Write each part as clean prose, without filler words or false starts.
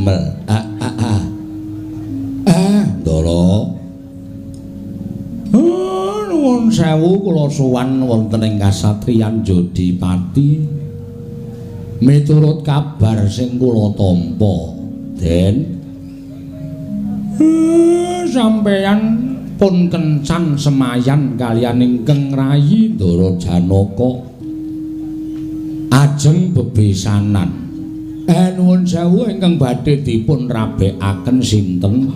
damel. Ah ah ah. Ah, Ndara. Nuwun sewu kula sowan wonten ing kasatriyan Jodipati. Miturut kabar sing kula tampa, Den. Sampeyan pun kencan semayan kaliyan ingkang rayi Ndara Janaka. Ajeng bebesanan. Nuwun sewu ingkang badhe dipun rabekaken sinten?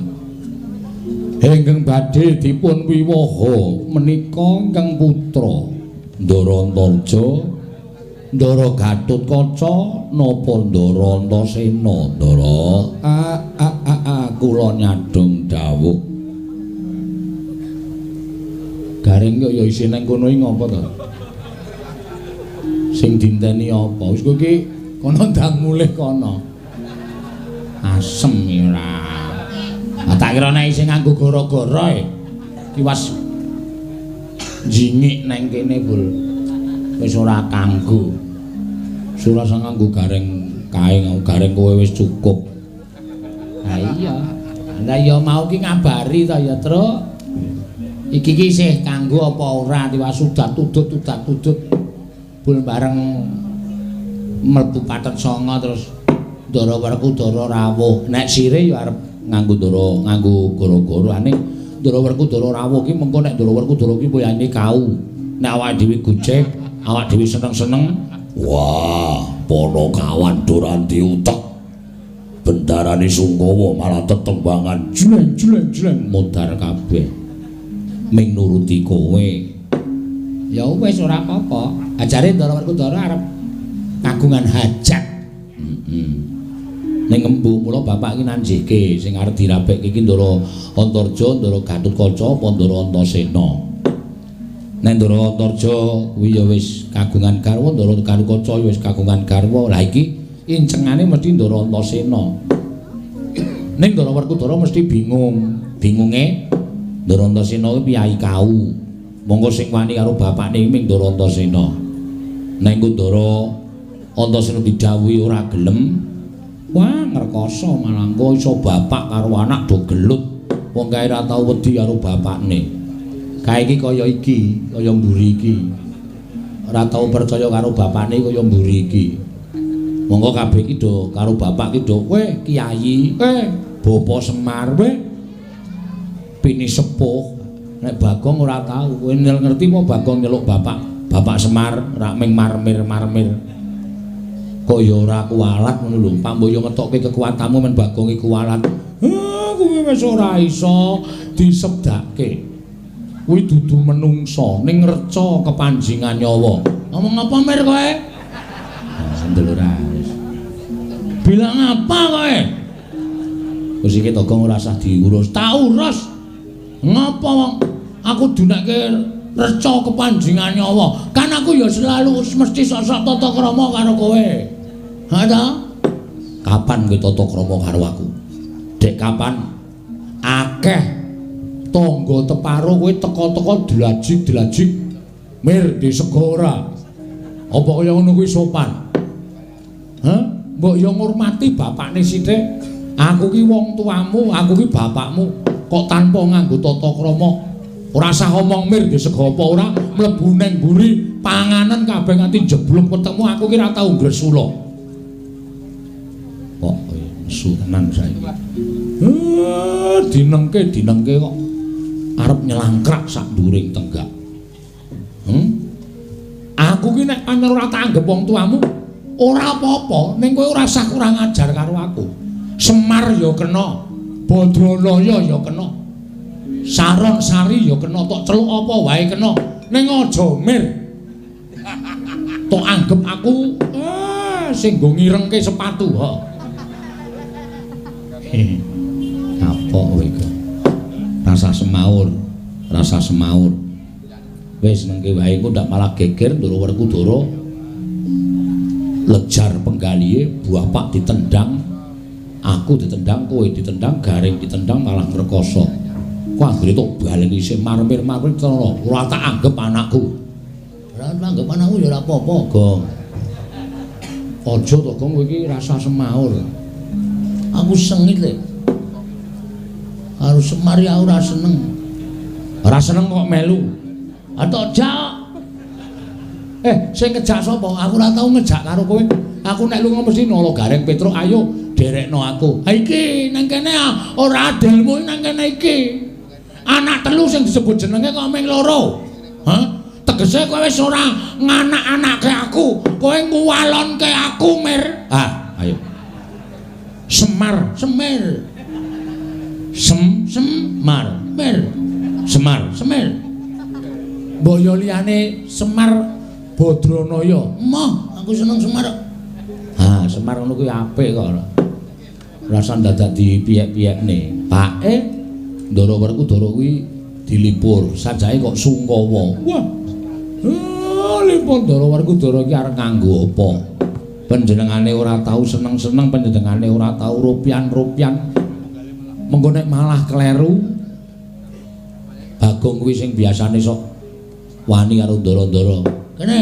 Ingkang badhe dipun wiwaha menika ingkang putra Ndara Antarja, Ndara Gatotkaca napa Ndara Antasena? Ndara kula nyadong dawuh. Garing kok ya isih nang kono iki ngapa to? Sing dinteni apa? Wis kowe iki kono ndang mulih kono. Asem ora. Ah tak kira nek isih nganggo gara-gara e. Kiwas jingik nang kene, Bul. Wis ora kanggo. Ora usah nganggo gareng kae, gareng kowe wis cukup. Ha iya. Lah ya mau ki ngabari to ya, Truk. Iki ki isih kanggo apa ora tiwas udat udut. Bul bareng mlebu Pathet Sanga terus Ndara Werkudara rawuh. Nek sire ya arep nganggo ndara, nganggo gara-gara ning Ndara Werkudara rawuh ki mengko nek Ndara Werkudara ki puyane kau. Nek awake dhewe gojek, awake dhewe seneng-seneng, wah, Panakawan doran diutek. Bendarane Sungkawa malah tetembangan jleng jleng jleng modar kabeh. Ming nuruti kowe. Ya wis ora apa-apa. Ajare Ndara Werkudara arep kagungan hajat. Ning embu mula bapak iki nanjihke sing arep dirabekke iki Ndara Antarja, Ndara Gatotkaca apa Ndara Antasena. Nek Ndara Antarja kuwi ya wis kagungan garwa, Ndara Gatotkaca ya wis kagungan garwa. Lah iki incengane mesti Ndara Antasena. Ning Ndara Werkudara mesti bingung. Bingunge Ndara Antasena kuwi piyayi kau. Monggo sing wani karo bapakne ming Ndara Antasena. Nek Ndara Antasena didhawuhi ora gelem, wah ngrekoso malah engko iso bapak karo anak do gelut. Wong kae ora tau wedi karo bapakne. Kae iki kaya iki, kaya mburi iki. Ora tau percaya karo bapakne kaya mburi iki. Monggo kabeh iki do karo bapak iki do, "Kowe kiai, kowe Bapak Semar, kowe pini sepuh." Nek Bagong ora tau, kowe ngerti apa Bagong nyeluk bapak, Bapak Semar rak ming marmir-marmir. Kok ya ora kuwalat ngono lho. Pak mbok yo ngetokke kekuatanmu men Bagong iki kuwalat. Kowe wis ora iso disebdake. Kuwi dudu menungsa ning reca kepanjingan nyawa. Ngomong apa mir kowe? Sendel ora wis. Bilang apa kowe? Wis iki Togong ora usah diurus. Tak urus. Ngapa wong aku dunekke reca kepanjingan nyawa. Kan aku ya selalu mesti sok-sok tata krama karo kowe. Ha ta? Kapan kowe tata krama karo aku? Dek kapan? Akeh tangga teparo kowe teka-teka dlajik-dlajik mir di sego ora. Apa kaya ngono kuwi sopan? Hah? Mbok ya ngurmati bapakne sithik. Aku ki wong tuamu, aku ki bapakmu. Kok tanpa nganggo tata krama? Ora usah omong mir di sego apa ora, mlebu neng mburi panganan kabeh nganti jeblok wetengmu aku ki ora tau ngresula. Kok nesu tenan saiki. Dinengke kok arep nyelangkrak sak nduring tenggak. Aku ki nek pancen ora tak anggep wong tuamu, ora apa-apa, ning kowe ora usah kurang ajar karo aku. Semar ya kena, Badralaya ya kena, Saron Sari ya kena, tok celuk apa wae kena, ning aja mir. Tok anggep aku sing nggo ngirengke sepatu, ha. Kapok kowe iki. Rasa semaur, rasa semaur. Wis nengke wae engko ndak malah geger Ndara Werkudara. Lejar penggalihe bapak ditendang, aku ditendang, kowe ditendang, Gareng ditendang malah ngrekoso. Kok anggere tok baleni isih marmir-marmir tenan, ora tak anggep anakku. Ora tak anggep anakku ya ora apa-apa, Gong. Aja to, Gong, kowe iki rasa semaur. Aku sengit le. Karo Semar ya ora seneng. Ora seneng kok melu. Atok jak. Sing ngejak sapa? Aku ora tau ngejak karo kowe. Aku nek lunga mesti nolo Gareng Petruk, ayo derekno aku. Ha iki nang kene ora adilmu nang kene iki. Anak telu sing disebut jenenge kok mung loro. Hah? Tegese kowe wis ora nganak-anake aku, kowe nguwalonke aku, Mir. Ah, ayo. Semar, Semir. Sem, Semar, Mir. Semar, Semir. Mbaya liyane Semar Badranaya. Moh, aku seneng Semar. Ha, Semar ngono kuwi apik kok. Rasa dadak dipiyek-piyekne. Pake Ndara Werkudara kuwi dilipur, sajake kok sungkawa. Wah. Lipur Ndara Werkudara iki arep nganggo apa? Panjenengane ora tau seneng-seneng, panjenengane ora tau rupian-rupian. Mengko nek malah kleru. Bagong kuwi sing biasane sok wani karo ndara-ndara. Kene.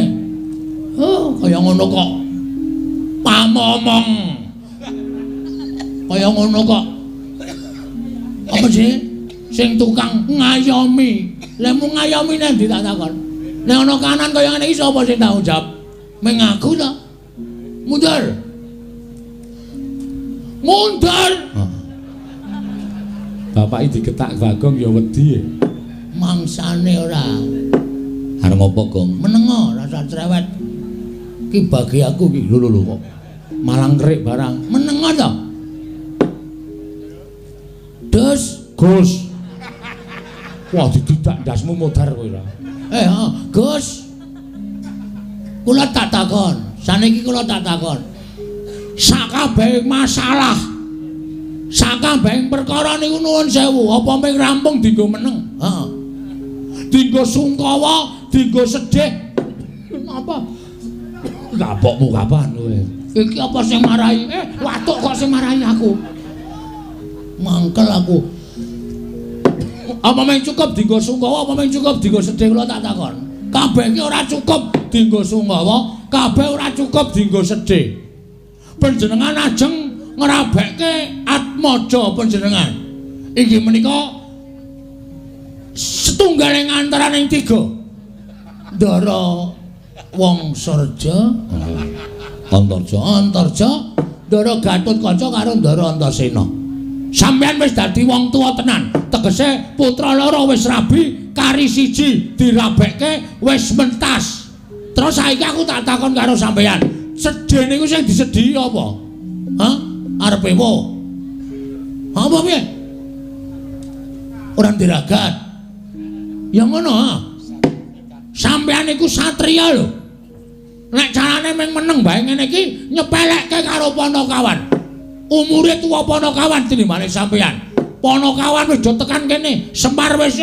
Oh, kaya ngono kok. Pamomong. Kaya ngono kok. Apa sih? Sing tukang ngayomi. Lemu ngayomi nang ndi tak takon. Nek ana kanan kaya ngene iki sapa sing tanggung jawab? Meng aku ta. Mundur. Mundur. Bapake diketak Bagong ya wedi. Mangsane ora. Arep ngopo, Gong? Menengo, rasa cerewet. Ki bagi aku ki. Lho lho kok. Malang kerik barang. Menengo ta? Dus, Gus. Wah, dididak ndasmu modar kowe ora. Gus. Kula tak takon. Saniki kula tak takon. Sakabehing masalah, sakabehing perkara niku nuwun sewu, apa mung rampung dienggo meneng? Heeh. Dienggo sungkawa, dienggo sedih. Apa? Kapokmu kapan kowe? Iki apa sing marahi? Watuk kok sing marahi aku. Mangkel aku. Apa mung cukup dienggo sungkawa, apa mung cukup dienggo sedih kula tak takon. Kabeh iki ora cukup dienggo sungkawa, kabeh ora cukup dienggo sedih. Panjenengan ajeng ngrabekke atmaja panjenengan. Inggih menika setunggaling antaraning tiga. Ndara Wangsareja, Antarja, Antarja, Ndara Gatotkaca karo Ndara Antasena. Sampeyan wis dadi wong tuwa tenan. Tegese putra loro wis rabi, kari siji dirabekke wis mentas. Terus saiki aku tak takon karo sampeyan. Sedih niku sing disedhihi apa? Hah? Arepe wo? Apa piye? Ora ndiragat. Ya ngono ha. Sampeyan iku satriya lho. Nek carane mung meneng bae ngene iki nyepelekke karo Panakawan. Umure tuwa Panakawan tinimbane sampeyan. Panakawan wis do tekan kene, Semar wis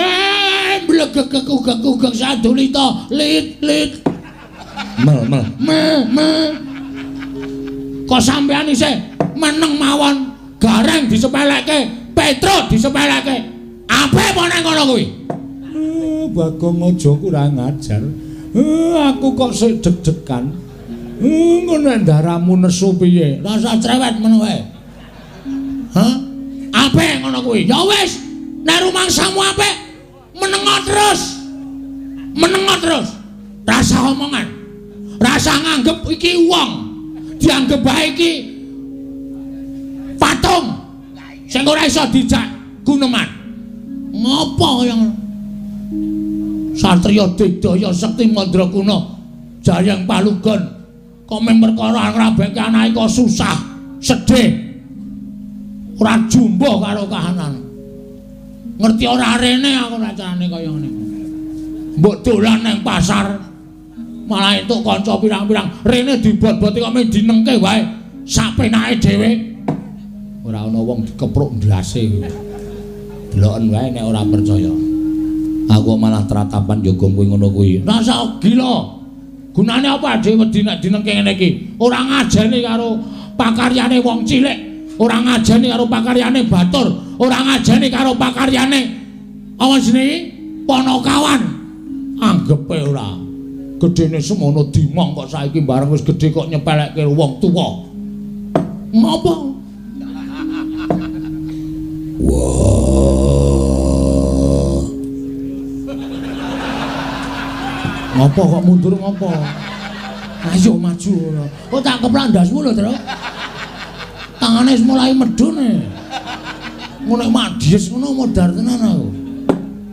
mblegegegugeg sadulita, lit lit. Mel mel mel mel. Kok sampeyan isih meneng mawon, Gareng disepelekke, Petruk disepelekke. Apik apa nang ngono kuwi? Bagong aja kurang ajar. Aku kok sik deg-degan. Ngono ndaramu nesu piye? Rasa cerewet ngono wae. Hah? Apik ngono kuwi. Ya wis, nek rumangsamu apik, menengo terus. Menengo terus. Rasa omongan. Rasa nganggep iki wong. Dianggep bae iki patung sing ora iso dijak guneman. Ngopo kaya ngono? Satriya Digdaya Sekti Mandraguna Jayeng Palugon kok mung perkara ngrabekke anake kok susah, sedih. Ora jumbuh karo kahanan. Ngerti ora rene aku acarane kaya ngene. Mbok dolan nang pasar malah entuk kanca pirang-pirang, rene dibot-boti kok mung dinengke wae sak penake dhewe. Ora ana wong dikepruk ndase. Deloken wae nek ora percaya. Aku malah tratapan yo Gong kuwi ngono kuwi. Rasa gila. Gunane apa dhewe wedi nek dinengke ngene iki? Ora ngajeni karo pakaryane wong cilik, ora ngajeni karo pakaryane batur, ora ngajeni karo pakaryane apa jenenge? Panakawan. Anggepe ora. Gedene semono dimong kok saiki bareng wis gedhe kok nyepelekke wong tuwa. Ngopo? Ngopo kok mundur ngopo? Ayo maju ngono. Kok tak keplak ndasmu lho, Tru. Tangane wis mulai medhun e. Ngono nek madies ngono modar tenan aku.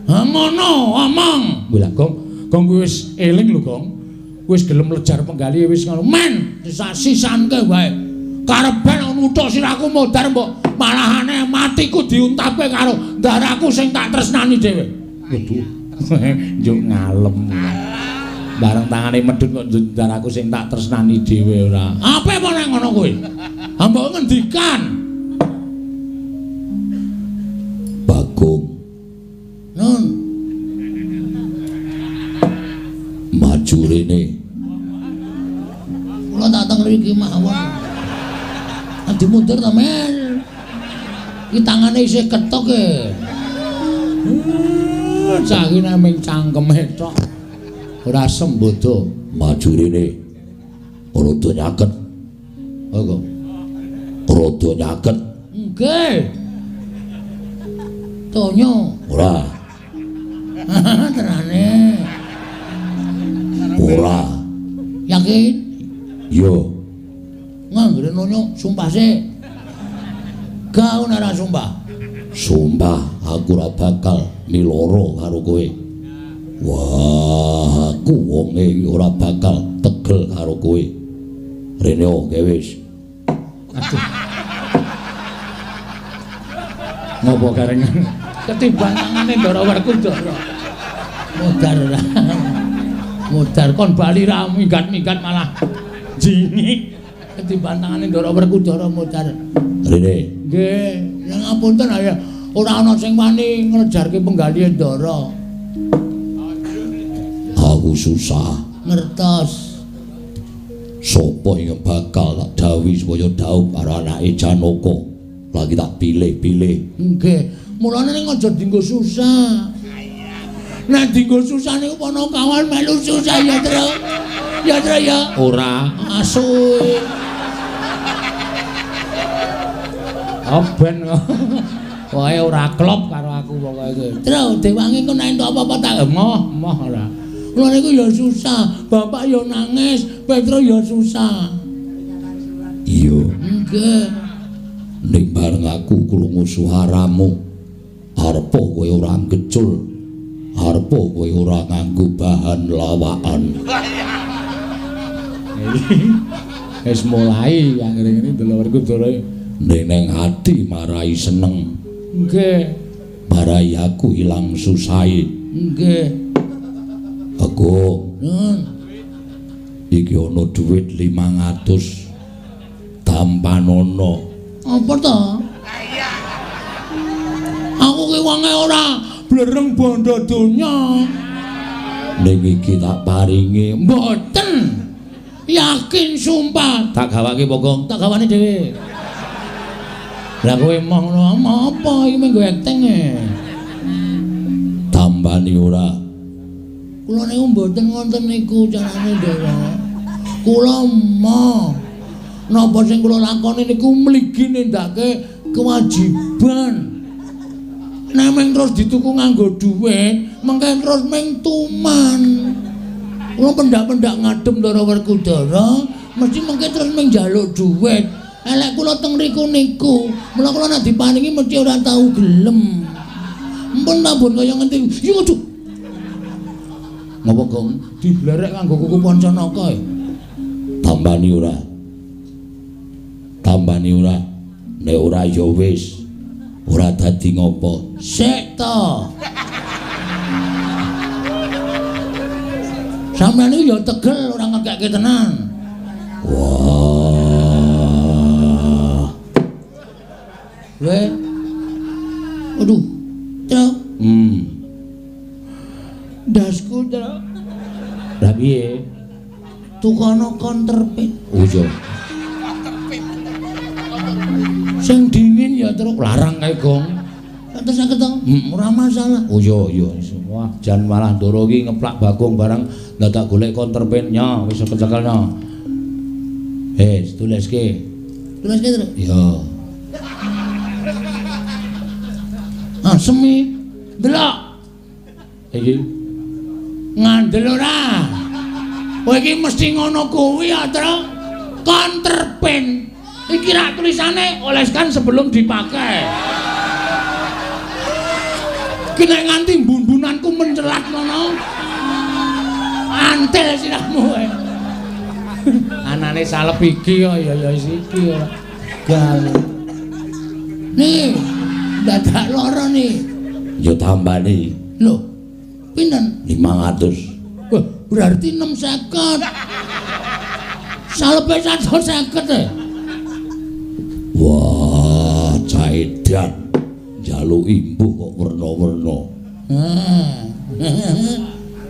Ha ngono, omong. Lha Gong, Gong kuwi wis eling lho, Gong. Wis gelem lejar penggali wis ngono. Men, sisisanke wae. Karepen nuthuk sirahku modar mbok malahane matiku diuntapke karo ndaraku sing tak tresnani dhewe. Waduh. Njuk ngalem. Bareng tangane medhun kok ndaraku sing tak tresnani dhewe ora. Ape apa nek ngono kuwi? Ha mbok ngendikan. Bagong. Nun. Maju rene. Kula dateng mriki mawon. Adi mundur ta, Men? Iki tangane isih ketok e. Cah iki namung cangkeme tok. Ora sembodo. Maju rene. Rada nyaket. Apa? Rada nyaket. Nggih. Tonyo. Ora. Tenane. Ora. Yakin? Yo. Nganggere nonyo sumpah sik. Gak ora sumpah. Sumpah aku ora bakal miloro karo kowe. Wah, aku wonge ora bakal tegel karo kowe. Rene oke wis. Aduh. Ngopo garengan? Ketiban tangane Ndara Werkudara. Modar ora. Modar kon bali ra minggat-minggat malah jingik. Ketiban tangane Ndara Werkudara modar. Rene. Nggih, ya ngapunten ya. Ora ana sing wani nglejarke penggalihe Ndara. Aku susah ngertos. Sopo ing bakal tak dawuhi supaya dhaup karo anake Janaka. Lagi tak pilih-pilih. Nggih, mulane ning aja dienggo susah. Nek dienggo susah niku Panakawan melu susah ya, Tru. Ya, Tru ya. Ora. Asu. Ben Pokoke ora klop karo aku pokoke iki. Tru, dewangi ku nek entuk apa-apa tak emoh, emoh ora. Kula niku ya susah, bapak ya nangis, Petro ya susah. Iya. Nggih. Ning bareng aku krungu suaramu, arepa kowe ora ngecul, arepa kowe ora nganggo bahan lawakan. Wis mulai anggere ngene ndelok Werkudara. Ning neng ati marai seneng. Nggih. Marai aku ilang susahe. Nggih. Aku iki ana dhuwit 500 tampanono. Apa to? Aku ki wonge ora blereng bondo donya. Ning iki tak paringi. Mboten. Yakin sumpah. Tak gawake apa, Gong? Tak gawane dhewe. Lah kowe emoh ngono apa iki mung nggo acting e. Tambani ora. Kula niku mboten wonten niku carane Ndara. Kula emoh. Napa sing kula lakoni niku mligi nindakake kewajiban. Nek mung terus dituku nganggo dhuwit, mengke terus mung tuman. Kula pendak-pendak ngadem Ndara Werkudara, mesti mengke terus mung njaluk dhuwit. Elek kula teng mriku niku, mula kula nek diparingi mesti ora tau gelem. Empun tambun kaya ngenti. Yo aduh. Ngopo, Gong? Diblerek nganggo kuku Pancanaka e. Tambani ora. Tambani ora. Nek ora ya wis. Ora dadi ngopo. Sik to. Sampeyan iki ya tegel ora ngekekke tenan. Wah. Weh. Aduh. Tru. Ndasku, Tru. Lah piye? Tukono konterpit. Oh iya. Sing dingin ya, Tru. Larang kae, Gong. Terus saged to? Ora masalah. Oh iya iya. Wah, jan malah Ndara iki ngeplak Bagong barang dadak golek konterpitnya, wis kecekelno. Tuliske. Tuliske, Tru. Iya. Ah, semi. Delok. Iki ngandel ora? Kowe iki mesti ngono kuwi ya, Tru. Counterpain. Iki rak tulisane oleskan sebelum dipakai. Ki nek nganti bun-bunanku mencelat ngono. Antil sirahmu kowe. Anane salep iki ya ya iki ora. Gal. Nih, dadak loro nih. Ya tambani. Lho, pinten? 500. Wah, berarti 650. Salepe 150 e. Wah, caedan. Njaluk imbuh kok werna-werna.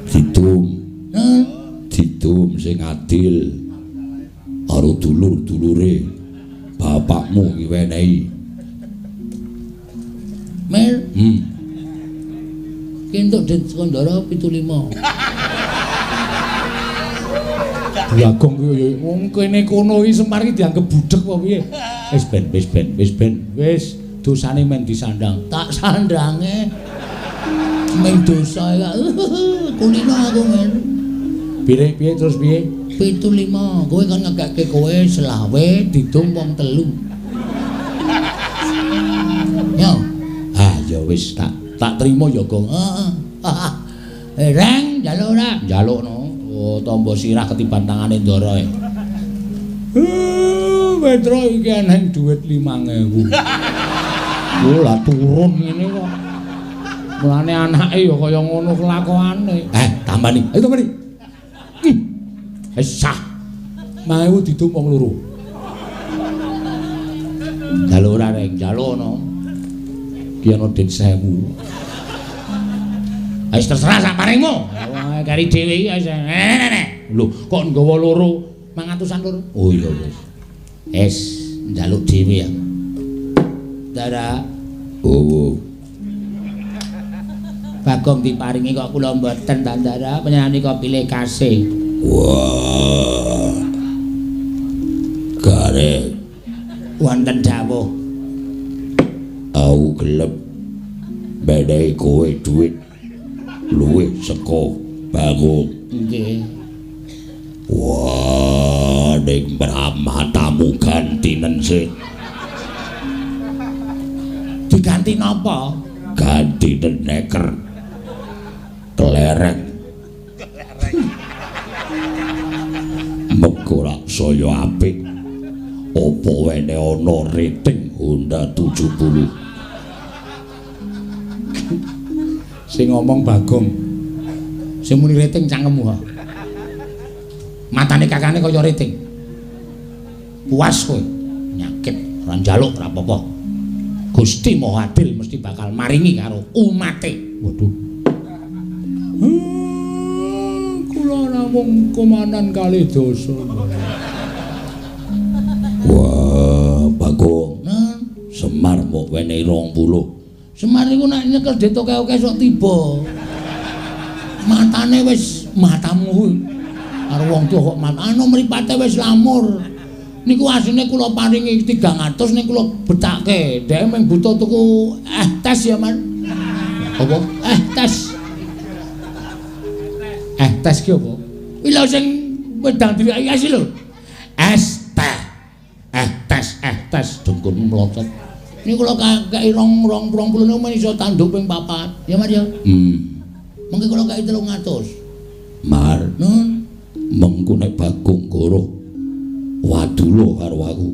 Didum. Didum sing adil karo dulur-dulure. Bapakmu ki wenehi. Mel. Ki entuk dit Kandara 75. Bagong ki ya wong kene kono iki Semar iki dianggep budhek apa piye? Wis ben, wis ben, wis ben. Wis dosane men disandang. Tak sandange ming dosa ya. Kulino aku men. Piye piye terus piye? 75. Kowe kan ngekekke kowe selawe didum wong telu. Yo. Ah ya wis tak trimo ya, Gong. Heeh. Reng njaluk ora? Njalukno. Oh, tombo sirah ketiban tangane Ndara e. Petro iki eneng dhuwit 5000. Oh, lah turun ngene kok. Mulane anake ya kaya ngono kelakuane. Tambani. Ayo tambani. Wis sah. 5000 didum wong loro. Njaluk ora reng, njaluk no. Ki ana dit 1000. Wis terserah sak paringmu. Kari dhewe iki wis. Lho, kok nggawa loro 500-an loro? Oh iya wis. Wis njaluk dhewe ya. Ndara. Oh. Bagong diparingi kok kula mboten ta Ndara, panjenengan nika pilih kasih. Wah. Garek wonten dawuh. Aku gelem menehi kowe dhuwit luwih saka Bagong. Nggih. Wah, ning matamu gantinen sik. Diganti napa? Gantinen neker. Kelereng. Mengko rak saya apik. Apa wene ana rating Honda 70? Sing ngomong Bagong. Sing muni rating cangkemmu ha. Matane kakane kaya rating. Puas kowe. Nyakit, ora njaluk ora apa-apa. Gusti Maha Adil mesti bakal maringi karo umate. Waduh. Kula namung komanan kalih dosa. Wah, Bagong. Semar mok wenehi 20. Semar niku nek nyekel dit oke-oke sok tiba. Matane wis matamu kuwi. Karo wong tuwa kok mat anu mripate wis lamur. Niku asline kula paringi 300 ning kula betake. Dhek mung butuh tuku tes ya, Man. Apa? Tes. Tes ki apa? Kuwi lho sing wedang diweki es lho. Es teh. Tes, tes dengkulmu mlocot. Niku kula kei 220 niku men iso tanduk ping 4. Ya, Mas ya. Mengki kula kei 300. Mar. Nun. Mengko nek Bagong goro wadulo karo aku.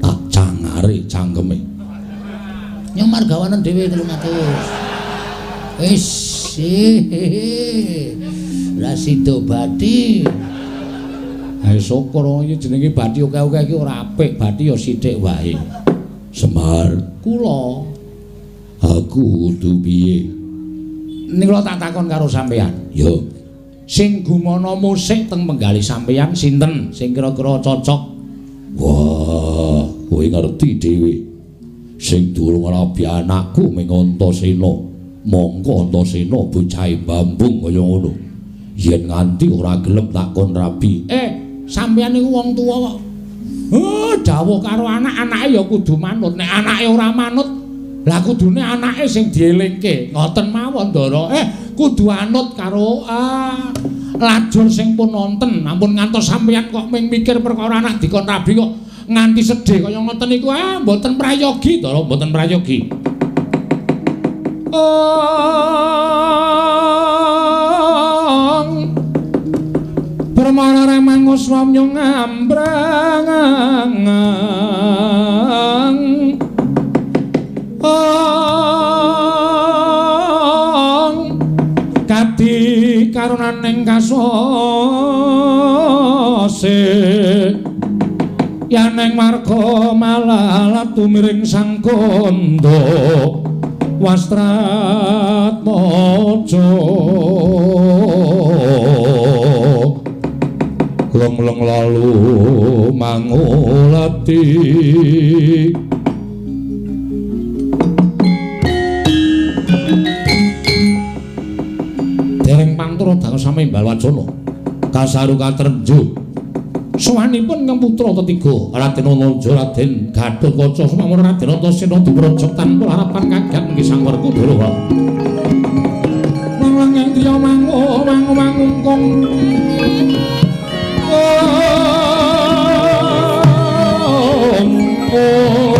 Tak cangare cangkeme. Nyomar gawanen dhewe 300. Wis. Lah sida bathi. Ha syukur iki jenenge bathi oke-oke iki ora apik, bathi ya sithik wae. Semar, kula aku kudu piye? Niku kula tak takon karo sampeyan. Ya. Sing gumana musik teng penggalih sampeyan sinten sing kira-kira cocok? Wah, kowe ngerti dhewe. Sing durung rabi anakku ming Antasena. Mongko Antasena bocahe bambung kaya ngono. Yen nganti ora gelem tak kon rabi. Sampeyan niku wong tuwa kok. Dawuh karo anak-anake ya kudu manut. Nek anake ora manut, lah kudune anake sing dielingke. Ngoten mawon, Ndara. Kudu anut karo Lajur sing pun wonten, ampun ngantos sampeyan kok ming mikir perkara anak dikon rabi kok nganti sedih kaya ngoten niku, ah mboten prayogi, Ndara, mboten prayogi. Ong Permana remangus wamyo ngambrang ong kadi karunaning kasose yaneng marga malalat tumiring sang kandha Wastratmaja Leng-leng lalu mangulati dereng pantura dangu sami Balwacana kasaru katrenju sowanipun ingkang putra tetiga Raden Ananja Raden Gatotkaca sumamur Raden Antasena duprajak tanpa harapan kaget nggih Sang Werkudara. Nang ing driya mangu mangu mangungkung ong ong.